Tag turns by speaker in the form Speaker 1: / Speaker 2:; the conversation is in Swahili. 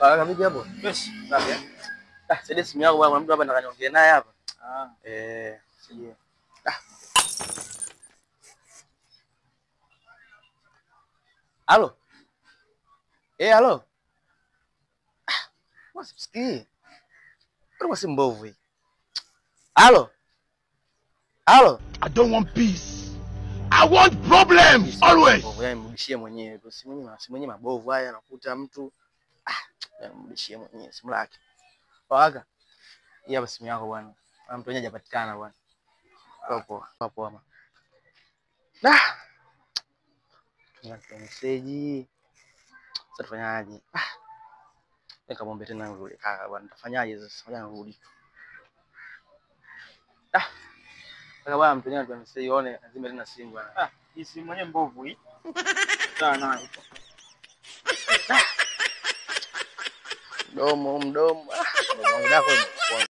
Speaker 1: Kaka vipi hapo?
Speaker 2: Yes.
Speaker 1: Safi eh? Ah, sasa simu yako bwana, mtu hapa nataka niongee naye hapa.
Speaker 2: Ah,
Speaker 1: Eh,
Speaker 2: sije.
Speaker 1: ah. Halo. Eh, halo. Ah, wasisikii. Mbona si mbovu hii? Halo. Halo.
Speaker 3: I don't want peace. I want problems always.
Speaker 1: Mbovu, yani mrudishie mwenyewe. Si mwenyewe mabovu haya anakuta mtu. Ah, yani mrudishie mwenyewe simu lake. Paka. Hii hapa simu yako bwana. Mtu mwenyewe hajapatikana bwana. Poa poa. Poa poa. Nah. Tuna message. Sasa tufanyaje? Ah. Nikamwombe tena nirudi. Kaka bwana, nitafanyaje sasa? Ngoja nirudi. Ah. Kaka bwana, mtu mwenyewe anatupa message, one azime tena simu bwana.
Speaker 2: Ah, hii simu mwenyewe mbovu hii. Sawa nayo.
Speaker 1: Ah. Mdomo, mdomo. Ah, mdomo wangu dako.